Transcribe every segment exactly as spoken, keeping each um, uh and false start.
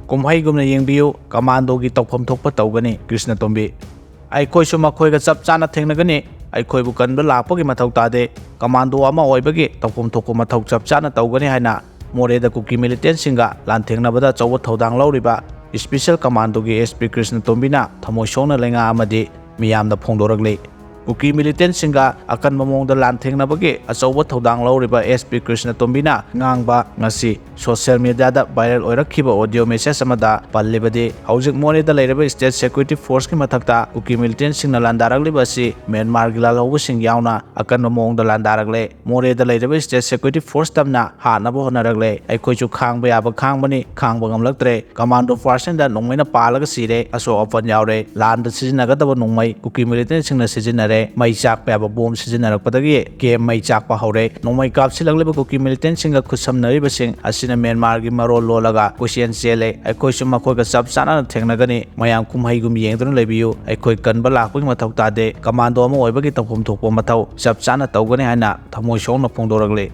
ꯀꯨꯝꯍꯩꯒꯨꯝꯅ ꯌꯦꯡꯕꯤꯌꯨ, ꯀꯃꯥꯟꯗꯣꯒꯤ ꯇꯧꯐꯝ ꯊꯣꯛꯄ ꯇꯧꯒꯅꯤ, ꯀ꯭ꯔꯤꯁꯅꯇꯣꯝꯕꯤ꯫ ꯑꯩꯈꯣꯏꯁꯨ ꯃꯈꯣꯏꯒ ꯆꯞ ꯆꯥꯅ ꯊꯦꯡꯅꯒꯅꯤ꯫ ꯑꯩꯈꯣꯏꯕꯨ ꯀꯟꯕ ꯂꯥꯛꯄꯒꯤ ꯃꯊꯧ ꯇꯥꯗꯦ꯫ ꯀꯃꯥꯟꯗꯣ ꯑꯃ ꯑꯣꯏꯕꯒꯤ ꯇꯧꯐꯝ ꯊꯣꯛꯄ ꯃꯊꯧ ꯆꯞ ꯆꯥꯅ ꯇꯧꯒꯅꯤ ꯍꯥꯏꯅ ꯃꯣꯔꯦꯗ ꯀꯨꯀꯤ ꯃꯤꯂꯤꯇꯦꯟꯁꯤꯡꯒ ꯂꯥꯟꯊꯦꯡꯅꯕꯗ ꯑꯆꯧꯕ ꯊꯧꯗꯥꯡ ꯂꯧꯔꯤꯕ ꯏꯁꯄꯤꯁꯦꯜ ꯀꯃꯥꯟꯗꯣꯒꯤ ꯑꯦꯁ ꯄꯤ ꯀ꯭ꯔꯤꯁꯅꯇꯣꯝꯕꯤꯅ ꯊꯃꯣꯏ ꯁꯣꯛꯅ ꯂꯩꯉꯥꯛ ꯑꯃꯗꯤ ꯃꯤꯌꯥꯝꯗ ꯐꯣꯡꯗꯣꯔꯛꯂꯤ꯫ ꯀꯨꯀꯤ ꯃꯤꯂꯤꯇꯦꯟꯁꯤꯡꯒ ꯑꯀꯟꯕ ꯃꯑꯣꯡꯗ ꯂꯥꯟꯊꯦꯡꯅꯕꯒꯤ ꯑꯆꯧꯕ ꯊꯧꯗꯥꯡ ꯂꯧꯔꯤꯕ ꯑꯦꯁ ꯄꯤ ꯀ꯭ꯔꯤꯁꯅꯇꯣꯝꯕꯤꯅ ꯉꯥꯡꯕ ꯉꯁꯤ ꯁꯣꯁꯤꯌꯦꯜ ꯃꯤꯗꯤꯌꯥꯗ ꯚꯥꯏꯔꯦꯜ ꯑꯣꯏꯔꯛꯈꯤꯕ ꯑꯣꯗꯤꯑꯣ ꯃꯦꯁꯦꯖ ꯑꯃꯗ ꯄꯜꯂꯤꯕꯗꯤ, ꯍꯧꯖꯤꯛ ꯃꯣꯔꯦꯗ ꯂꯩꯔꯤꯕ ꯁ꯭ꯇꯦꯠ ꯁꯦꯀ꯭ꯌꯨꯔꯤꯇꯤ ꯐꯣꯔꯁꯀꯤ ꯃꯊꯛꯇ ꯀꯨꯀꯤ ꯃꯤꯂꯤꯇꯦꯟꯁꯤꯡꯅ ꯂꯥꯟꯗꯥꯔꯛꯂꯤꯕ ꯑꯁꯤ ꯃ꯭ꯌꯥꯟꯃꯥꯔꯒꯤ ꯂꯥꯜꯍꯧꯕꯁꯤꯡ ꯌꯥꯎꯅ ꯑꯀꯟꯕ ꯃꯑꯣꯡꯗ ꯂꯥꯟꯗꯥꯔꯛꯂꯦ꯫ ꯃꯣꯔꯦꯗ ꯂꯩꯔꯤꯕ ꯁ꯭ꯇꯦꯠ ꯁꯦꯀ꯭ꯌꯨꯔꯤꯇꯤ ꯐꯣꯔꯁ ꯇꯝꯅ ꯍꯥꯠꯅꯕ ꯍꯣꯠꯅꯔꯛꯂꯦ꯫ ꯑꯩꯈꯣꯏꯁꯨ ꯈꯥꯡꯕ ꯌꯥꯕ ꯈꯥꯡꯕꯅꯤ, ꯈꯥꯡꯕ ꯉꯝꯂꯛꯇ꯭ꯔꯦ꯫ ꯀꯃꯥꯟꯗꯣ ꯐꯣꯔꯁꯁꯤꯡꯗ ꯅꯣꯡꯃꯩꯅ ꯄꯥꯜꯂꯒ ꯁꯤꯔꯦ, ꯑꯁꯣꯛ ꯑꯄꯟ ꯌꯥꯎꯔꯦ꯫ ꯂꯥꯟꯗ ꯁꯤꯖꯤꯟꯅꯒꯗꯕ ꯅꯣꯡꯃꯩ ꯀꯨꯀꯤ ꯃꯤꯂꯤꯇꯦꯟꯁꯤꯡꯅ ꯁꯤꯖꯤꯟꯅꯔꯦ꯫ ꯃꯩ ꯆꯥꯛꯄ ꯌꯥꯕ ꯕꯣꯝ ꯁꯤꯖꯤꯟꯅꯔꯛꯄꯗꯒꯤ ꯀꯦꯝ ꯃꯩ ꯆꯥꯛꯄ ꯍꯧꯔꯦ꯫ ꯅꯣꯡꯃꯩ ꯀꯥꯞꯁꯤꯜꯂꯛꯂꯤꯕ ꯀꯨꯀꯤ ꯃꯤꯂꯤꯇꯦꯟꯁꯤꯡꯒ ꯈꯨꯠꯁꯝꯅꯔꯤꯕꯁꯤꯡ ꯑꯁꯤꯅ ꯃ꯭ꯌꯥꯟꯃꯥꯔꯒꯤ ꯃꯔꯣꯜ ꯂꯣꯜꯂꯒ ꯀꯣꯏꯆꯦꯟ ꯆꯦꯜꯂꯦ꯫ ꯑꯩꯈꯣꯏꯁꯨ ꯃꯈꯣꯏꯒ ꯆꯞ ꯆꯥꯟꯅꯅ ꯊꯦꯡꯅꯒꯅꯤ꯫ ꯃꯌꯥꯝ ꯀꯨꯝꯍꯩꯒꯨꯝ ꯌꯦꯡꯗꯨꯅ ꯂꯩꯕꯤꯌꯨ꯫ ꯑꯩꯈꯣꯏ ꯀꯟꯕ ꯂꯥꯛꯄꯒꯤ ꯃꯊꯧ ꯇꯥꯗꯦ꯫ ꯀꯃꯥꯟꯗꯣ ꯑꯃ ꯑꯣꯏꯕꯒꯤ ꯇꯧꯐꯝ ꯊꯣꯛꯄ ꯃꯊꯧ ꯆꯞ ꯆꯥꯅ ꯇꯧꯒꯅꯤ ꯍꯥꯏꯅ ꯊꯃꯣꯏ ꯁꯣꯛꯅ ꯐꯣꯡꯗꯣꯔꯛꯂꯤ꯫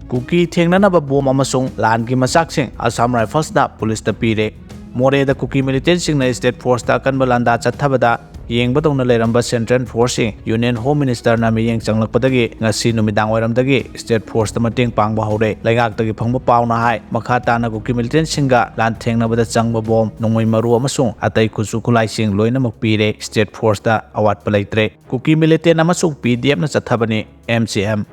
ꯀꯨꯀꯤ ꯊꯦꯡꯅꯅꯕ ꯕꯣꯝ ꯑꯃꯁꯨꯡ ꯂꯥꯟꯒꯤ ꯃꯆꯥꯛꯁꯤꯡ ꯑꯁꯥꯝ ꯔꯥꯏꯐꯜꯁꯅ ꯄꯨꯂꯤꯁꯇ ꯄꯤꯔꯦ꯫ ꯃꯣꯔꯦꯗ ꯀꯨꯀꯤ ꯃꯤꯂꯤꯇꯦꯟꯁꯤꯡꯅ ꯁ꯭ꯇꯦꯠ ꯐꯣꯔꯁꯇ ꯑꯀꯟꯕ ꯂꯥꯟꯗꯥ ꯆꯠꯊꯕꯗ ꯌꯦꯡꯕꯗꯧꯅ ꯂꯩꯔꯝꯕ ꯁꯦꯟꯇ꯭ꯔꯦꯜ ꯐꯣꯔꯁꯁꯤꯡ ꯌꯨꯅꯤꯌꯟ ꯍꯣꯝ ꯃꯤꯅꯤꯁꯇꯔꯅ ꯃꯤꯠꯌꯦꯡ ꯆꯪꯂꯛꯄꯗꯒꯤ ꯉꯁꯤ ꯅꯨꯃꯤꯗꯥꯡ ꯋꯥꯏꯔꯝꯗꯒꯤ ꯁ꯭ꯇꯦꯠ ꯐꯣꯔꯁꯇ ꯃꯇꯦꯡ ꯄꯥꯡꯕ ꯍꯧꯔꯦ꯫ ꯂꯩꯉꯥꯛꯇꯒꯤ ꯐꯪꯕ ꯄꯥꯎꯅ ꯍꯥꯏ, ꯃꯈꯥ ꯇꯥꯅ ꯀꯨꯀꯤ ꯃꯤꯂꯤꯇꯦꯟꯁꯤꯡꯒ ꯂꯥꯟꯊꯦꯡꯅꯕꯗ ꯆꯪꯕ ꯕꯣꯝ, ꯅꯣꯡꯃꯩ ꯃꯔꯨ ꯑꯃꯁꯨꯡ ꯑꯇꯩ ꯈꯨꯠꯁꯨ ꯈꯨꯠꯂꯥꯏꯁꯤꯡ ꯂꯣꯏꯅꯃꯛ ꯄꯤꯔꯦ꯫ ꯁ꯭ꯇꯦꯠ ꯐꯣꯔꯁꯇ ꯑꯋꯥꯠꯄ ꯂꯩꯇ꯭ꯔꯦ꯫ ꯀꯨꯀꯤ ꯃꯤꯂꯤꯇꯦꯟ ꯑꯃꯁꯨꯡ ꯄꯤ ꯗꯤ ꯑꯦꯐꯅ ꯆꯠꯊꯕꯅꯤ, ꯑꯦꯝ ꯁꯤ ꯑꯦꯝ꯫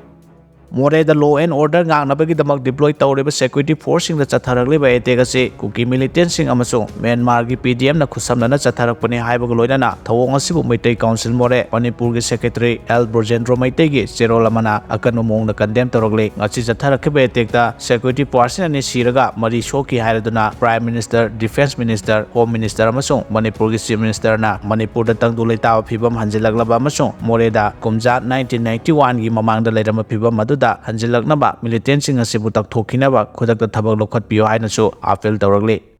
ꯃꯣꯔꯦꯗ law and order ꯉꯥꯛꯅꯕꯒꯤꯗꯃꯛ deploy ꯇꯧꯔꯤꯕ ꯁꯦꯀ꯭ꯌꯨꯔꯤꯇꯤ ꯐꯣꯔꯁꯁꯤꯡꯗ ꯆꯠꯊꯔꯛꯂꯤꯕ ꯑꯦꯇꯦꯛ ꯑꯁꯤ ꯀꯨꯀꯤ ꯃꯤꯂꯤꯇꯦꯟꯁꯤꯡ ꯑꯃꯁꯨꯡ ꯃ꯭ꯌꯥꯟꯃꯥꯔꯒꯤ ꯄꯤ ꯗꯤ ꯑꯦꯐꯅ ꯈꯨꯠꯁꯝꯅꯅ ꯆꯠꯊꯔꯛꯄꯅꯤ ꯍꯥꯏꯕꯒ ꯂꯣꯏꯅꯅ ꯊꯧꯑꯣꯡ ꯑꯁꯤꯕꯨ ꯃꯩꯇꯩ ꯀꯥꯎꯟꯁꯤꯜ ꯃꯣꯔꯦ ꯃꯅꯤꯄꯨꯔꯒꯤ ꯁꯦꯀ꯭ꯔꯦꯇꯔꯤ ꯑꯦꯜ ꯕ꯭ꯔꯣꯖꯦꯟꯗ꯭ꯔꯣ ꯃꯩꯇꯩꯒꯤ ꯆꯦꯔꯣꯜ ꯑꯃꯅ ꯑꯀꯟꯕ ꯃꯑꯣꯡꯗ ꯀꯟꯗꯦꯝ ꯇꯧꯔꯛꯂꯤ꯫ ꯉꯁꯤ ꯆꯠꯊꯔꯛꯈꯤꯕ ꯑꯦꯇꯦꯛꯇ ꯁꯦꯀ꯭ꯌꯨꯔꯤꯇꯤ ꯄꯥꯔꯁꯟ ꯑꯅꯤ ꯁꯤꯔꯒ ꯃꯔꯤ ꯁꯣꯛꯈꯤ ꯍꯥꯏꯔꯗꯨꯅ prime minister, defence minister, home minister ꯑꯃꯁꯨꯡ ꯃꯅꯤꯄꯨꯔꯒꯤ ꯆꯤꯐ ꯃꯤꯅꯤꯁꯇꯔꯅ ꯃꯅꯤꯄꯨꯔꯗ ꯇꯪꯗꯨ ꯂꯩꯇꯥꯕ ꯐꯤꯕꯝ ꯍꯟꯖꯤꯜꯂꯛꯂꯕ ꯑꯃꯁꯨꯡ ꯃꯣꯔꯦꯗ ꯀꯨꯝꯖꯥ ꯅꯥꯏꯟꯇꯤꯟ ꯅꯥꯏꯟꯇꯤ ꯋꯥꯟꯒꯤ ꯃꯃꯥꯡꯗ ꯂꯩꯔꯝꯕ ꯐꯤꯕꯝ ꯑꯗꯨꯗ ꯍꯟꯖꯤꯜꯂꯛꯅꯕ ꯃꯤꯂꯤꯇꯦꯟꯁꯤꯡ ꯑꯁꯤꯕꯨ ꯇꯛꯊꯣꯛꯈꯤꯅꯕ ꯈꯨꯗꯛꯇ ꯊꯕꯛ ꯂꯧꯈꯠꯄꯤꯌꯨ ꯍꯥꯏꯅꯁꯨ ꯑꯥꯄꯤꯜ ꯇꯧꯔꯛꯂꯤ꯫